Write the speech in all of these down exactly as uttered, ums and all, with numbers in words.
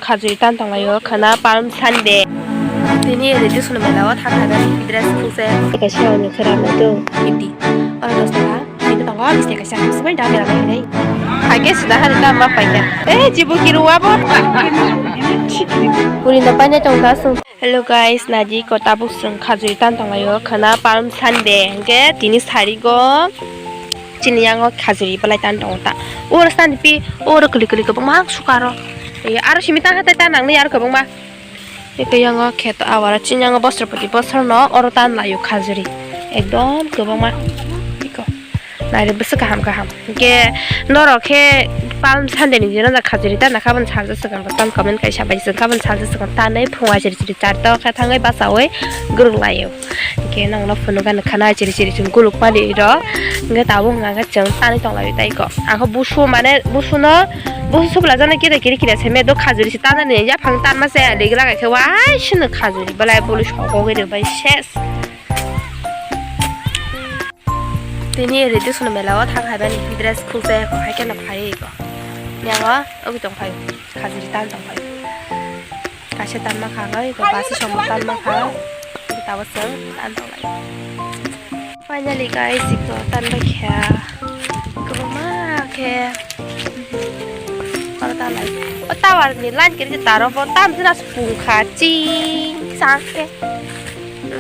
Khajuri tan tonglaio khwna Palm Sunday. Tini redi sunu mela o thang thang dress khungse. Kaisa ani khera maido. Fifty. Oro dos taka. Tini tongo bis taka kaisa. Sumai da mela nai nai. Hai ke sida hari ta ma pai ka. Eh, jibu kiru abo. Puri no pai nai tong da sung. Hello guys, naidi ko tabuk sung khajuri tan tonglaio khwna Palm Sunday. Hingke tini sari go. Chini yango khajuri belai tan tongo ta. Oro sani pi, oro kuli kuli kwbangma sukaro. Ee, aro simi ta hatai ta nangni aro kwbangma. Eko yango kheto awara chini yango bosor poti bosor no oro tan laio khajuri. Ekdom kwbangma. Eko. Nairi bwswk kaham kaham. Hingke norok khe Palm Sunday ni dino khajuri tan nakha boni salsa swkang tan comment kaisa bai swkang boni salsa swkang tanai phunga chiri chiri charta khe thangwi bachawi gurung laio. Hingke nongno phunukgani khana chiri chiri chwng guluk pali rok. Hingke tabuk hwnka khe chwng tanwi tonglaio tei kok. Ang khe busu mane busuno busu subla jani kiri kiri kiri se me do khajuri se tanani yaphang tanma se degla khe wai sino khajuri belai boli sokogwi rwbai ses. Tini redi sunu mela o thang hai bani dress khungse hai khe no phai ko. Yango ogi tong phai khajuri tan tong phai. Kaisa tan ma kha oi ko basi somo tan ma kha. Tabo chwng tan tong lai. Finally guys, iko tan bai kha. Kwbangma khe. Oro ta lai. O tower ni line kiri taro bo tam jina spung kha ching chang khe.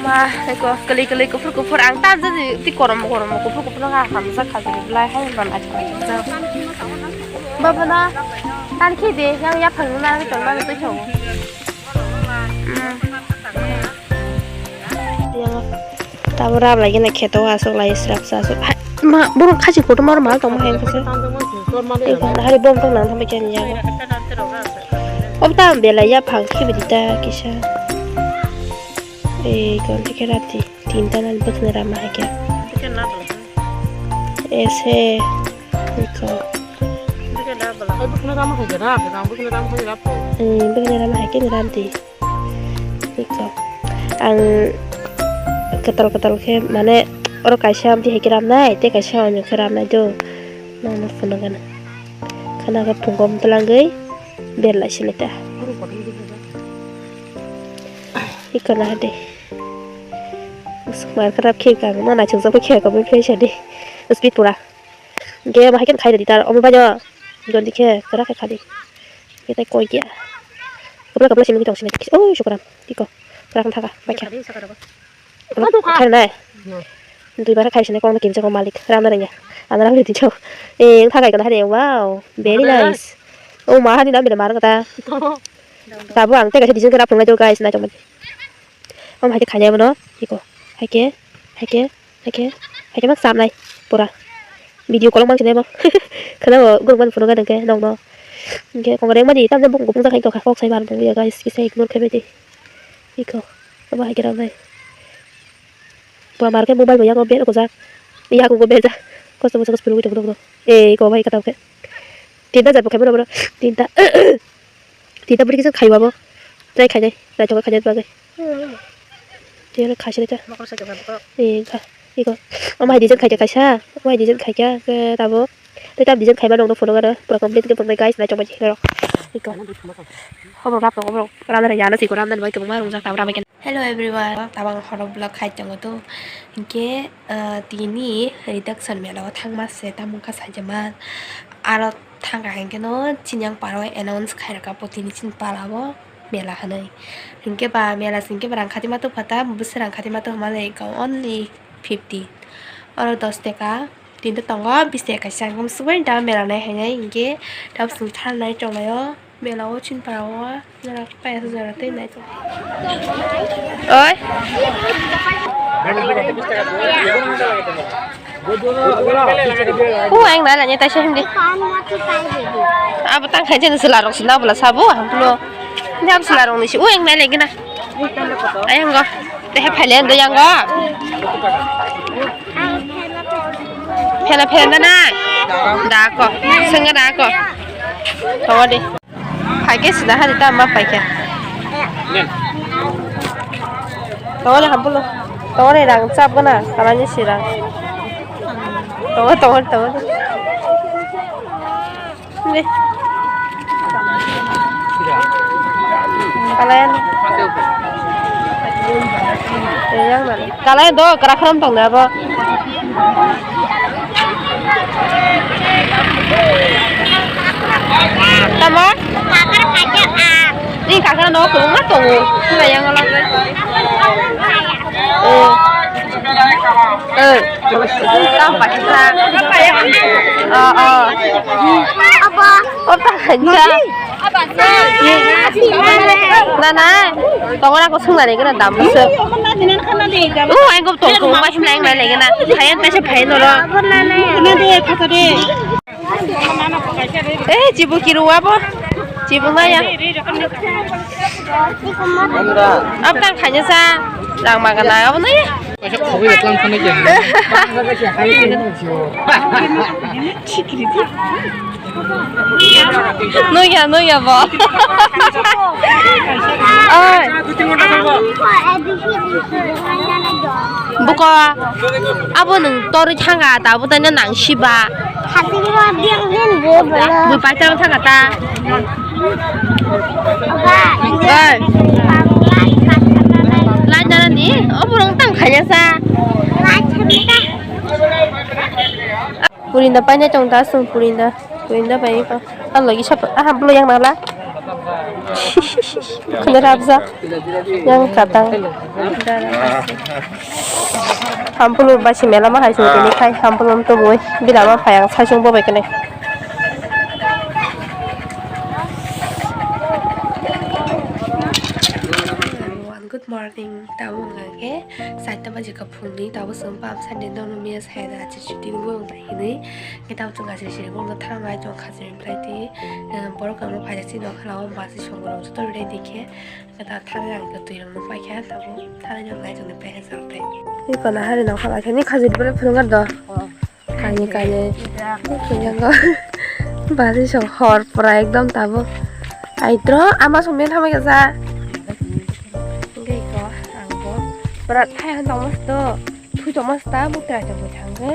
Ma eko kwlwi kwlwi kuphur kuphur ang tan jani ti korom korom kuphur kuphur no hamjak kha jani belai hai ban achuk achuk jak. Baba na tan khe de yang yaphang na tong ma twi thong. Yang tabo rab lai gana kheto aswk lai srap sa aswk. Hai, ma borok khachi kotor ma mal tong ma hai khe. Eko hari bom tong nang thambai khe ni yago. Obta belai yaphang khe bidi ta kisa. Ei, kon tike rati tinta nan bwkhwnwi rama hai khe. Ese, iko. Bwkhwnwi rama hai khe ni rati. Iko. Ang kwtal kwtal khe mane oro kaisa amtwi hai khe ramnai, tei kaisa ani khe ramnai do. Nangno phunukgana. Khana khe phungo amtwlangwi berlai sinita. Iko na de. Mar kharap khe ka na na chungsa khe ka bai phai sadi. Speed pura. Ge ma haikhe khai di tar omo bajo. Joldi khe kara khe khadi. Khe tai koi kya. Kapla kapla simi tong simi. Oh, shukran. Tiko. Kara kan thaka. Bai kha. Khai nai. Dui bara khai sini kong kimsa kong malik. Ram na rengya. Ana ram di chau. Eh, thakai kana hare. Wow. Very nice. Oh, ma hani nam bile mar kata. Tabu ang tega design kara phungai do guys na chong. Om haike khainai bono, iko, haike, haike, haike, haike mak samnai, pura. Video kolok mang sinai bo. Khana bo gurung mani phunukgana hwnkhe nokno. Hwnkhe kongorek mani tamjani bukung kupung jakha tongkha, kok sai bar tongya guys, kisa ignore khaimani. Iko, obo haike ramnai. Pura mar khe mobile bo yago ber gojak, yago berjak, kosto mosto phunugwi tongo nokno. Ei, iko bai kata khe. Tinta jat bo khaimano bono, tinta. Tinta bwrwi kisa khaiba bo. Try khainai, naithok khainai bagwi. Tei khaisani ta. Mokol sai tongkha bokhorok. Ee, kha, iko. Omo hai design khaikha kaisa. Omo hai design khaikha, khe tabo. Tei tam design khaiba nokno phunukgana. Pura complete khe phunuknai guys, naithok bai norok. Iko. Obo rap rok, obo rap. Ramnani yana siko, ramnani bai kwbangma rongjak, tabo rambai khe. Hello everyone, tabang horok vlog khai tongo to. Hinkhe, ah, tini Reduction mela o thangma se, tamo wngkha saijama. Aro thangkha hinkhe no chini yang paro announce khairokha bo tini chini pala o mela hinwi. Hinkhe ba mela se hinkhe ba rang khatima tongkha ta, bwswk rang khatima tongma le only fifty. Oro dos taka, tinta tongo, bis taka kaisa, hinkhe swbai da mela nai hinwi hinkhe tabuk chwng tharnai tonglaio. Mela o chini para o jora paya jora tei nai tongo. Oi. U ang nai lanya taisa hindi. Abo tang khainsa ni sila rok sina bula sabu ang pulo. Ni abo sila rok ni si u ang nai lagi na. Ayang go. Tehe phailen do yang go. Phela phela na. Da ko. Senga da ko. Tongo de. Hai ke sida hari ta ma pai khe. Tongo de hampulo. Tongo de rang chap gana. Kalani sirang. Tongo tongo tongo. Ni. Kalayan. Kalayan do, kara kharam tong na bo. Tama? Ni kakara no, kung ma tongo. Kung yang lo. Oh. Eh. Tang paisa. Oh, oh. Apa? Apa? Nana, tongora ko sung nari kena dam se. Oh, ang ko tong ko mai himla ang lai kena. Phayan ta se phayan ro. Eh, chibu kiru abo. Chibu maya. Abtang khanya sa. Rang magana abo naya. Kaisa khogwi tlang phano khe. Nukya, nukya bo. Oi. Buko, abo nwng torwi thanga, tabuk taino nang siba. Bui paitang thanga ta. Oi. Lain nana ni, oborok tang khanya sa. Purinda painai tong ta, sung purinda, purinda pai ko. Ang lagi sap, aha, bolo yang nala. Khana rabja, yang katang. Hampulu basi mela ma hai sung tini khai, hampulu to boi, bila ma phayang sai sung bo bai kene. Good morning, tabuk wngkha khe saita baji kha phungni, tabuk chwng Palm Sunday nono miya sai da, achi chuti ni bo wngkha hinwi. Khe tabuk chwng achi siri bo wngkha, thangnai chwng khajir phlai twi, eh, borok kamo phaijak chini nokha o bus songwi rok joto ready khe, khe ta thani ang khe twi rok nukpai kha, tabuk thani rok nai chwng nukpai kha chwng tei. Ni kono hari nokha lai khe ni khajir phlai phunukar do. Kani kani. Kini bari song hor pura ekdom tabuk. Aitro ama song men hamai kaja. Hingke iko ang bo pura thai han tongma sito. Thui tongma sita bo trai tongma thangke.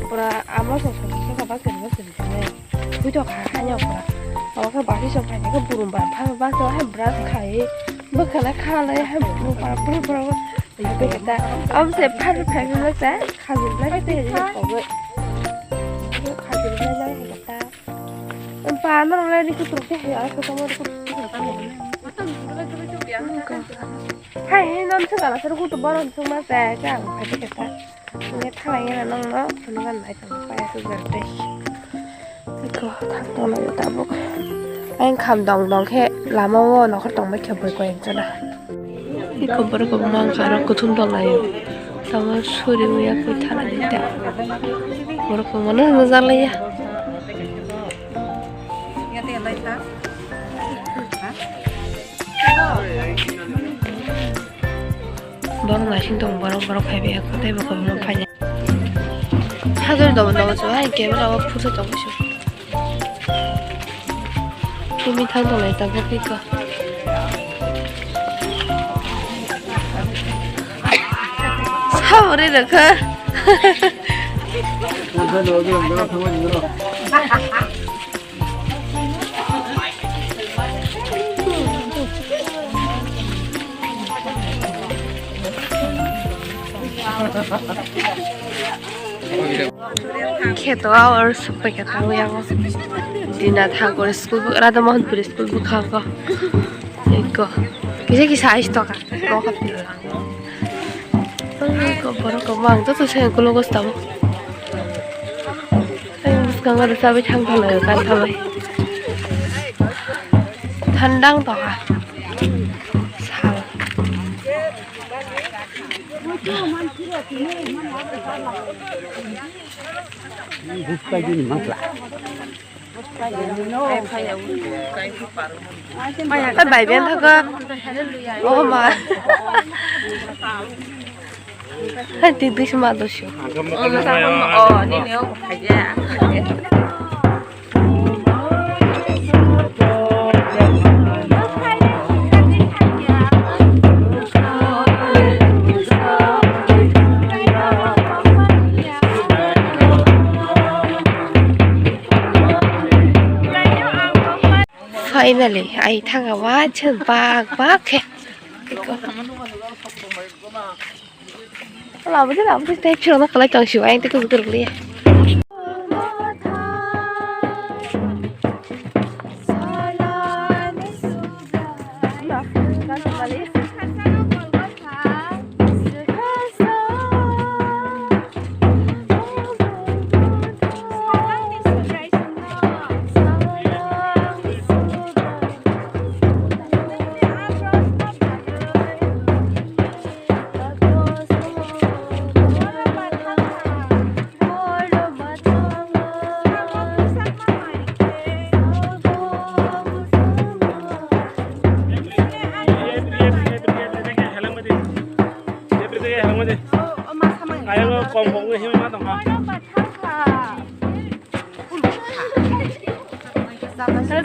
Pura ama song song song song ba kiri ba kiri thangke. Thui tong kha hanya pura. Ama khe bari song phai ke burum ba pha ba so hai brush khai. Bo khana kha le hai burum ba pura pura. Am se phar phar ma sa khajir lai te je ko. Khajir lai lai ta. Am pa no lai ni kutu ke he a ko mo ko. Hai he nam se kana sar kutu baron sung ma sa ka phai ke ta. Nge thalai nge nang no phunu gan lai ta pa ya su gar te. Iko thang tong lai tabuk. Ang kham dong dong khe lama o nokhor tong bai khe boi koi chana. Iko borok bo mang kha aro kuthum dong lai o. Tamo suri o ya koi thala di ta. Borok bo mano hwnjak lai ya. Borok naising tong borok borok phai bai kho tei bo kobangma phai. Hajor dobo dobo cho hai camera o photo tong musu. Tumi thang tong lai ta bokri ko. Sabore rakha. Kheto or sokpai kha tangwi yango. Dina thangkor school bu, Radha Mohan Puri school bwkhango. Eko. Kisa kisa ais toka. Eko borok kobang to to se kulo gos tamo. Ang bwskango rwchabwi thang thang laio, kan thabai. Thandang tongkha. Sal. Hai bai ben thago. Oh ma. Hai tik tik ma dosi. Phai Finally, ai thanga wa chen bak bak khe. Labo de, labo de, tei phirok no khlai tong sio, ayang tei kuchuk kwrwk liya. Ayang kom kom himma tongkha.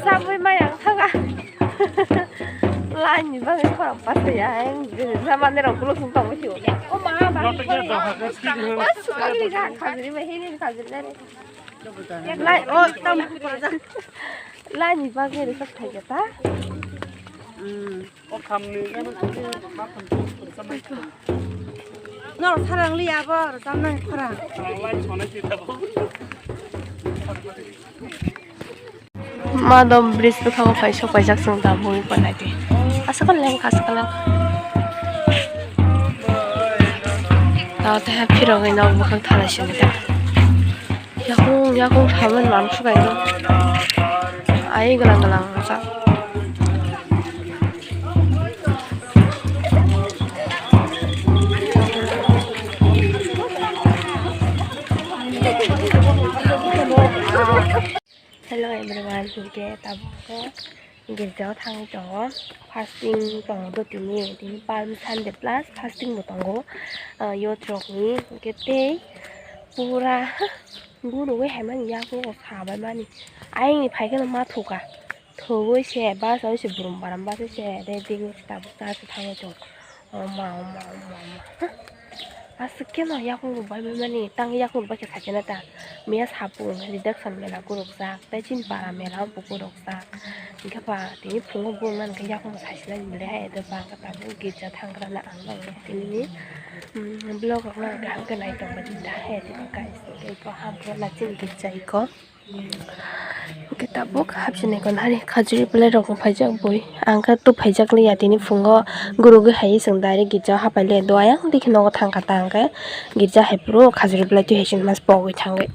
Sabui mayang thanga. Laini bagwi khorang pas ya, ang sama ne rok kuluk sung tong sio. O ma ba. Khajiri ba, khajiri ba, hini khajiri nani. Lai, o tam. Laini bagwi rwchap thai ta. Hmm. Norok sarang liya bo, rwchapnai khorang. Madam bridge bwkhango phai sok paijak chwng da bui panaidi. Aswk lengkha, aswk lengkha. Tao tei phirogwi nok bwkhak thala sini ta. Yakung, yakung thaimani mansukaino. Ai gwnang gwnang rijak. Hello everyone, hingke tabuk girjao thangwi tongo, fasting tongo do tini, tini Palm Sunday plus fasting bo tongo, ah, youth rokni, hingke tei pura gurugwi haimani yago sabaimani, ayangni phaikhe no ma thuka, thugwi se bus oi se burum baram bus oi se ready wngwi tabuk ta se thangwi tongo. Oma, oma, oma, oma. Aswk khe no yakung rok bai bai mani, tang yakung rok bai khe sakhe na ta. Miya sapung reduction mela gurukjak, tei chini para mela bo gurukjak. Hingkhe ba tini phungo bo man khe yakung saisina ni le hai, ede ba khe tabuk girja thangkra na ang nang tini ni, mm, vlog rok no kaham khe nai tong bai ta hai, tini guys, hingkhe bo ha bo na chini girja iko. Hingke tabuk hapsini kon hari khajuri belai rok phaijak bui. Ang khe tu phaijak liya tini phungo gurugwi hai chwng direct girja hapai le do ayang dikhe nogo thangkha ta hingke girja hai phuru khajuri belai twi hai chwng mas pogwi thangwi.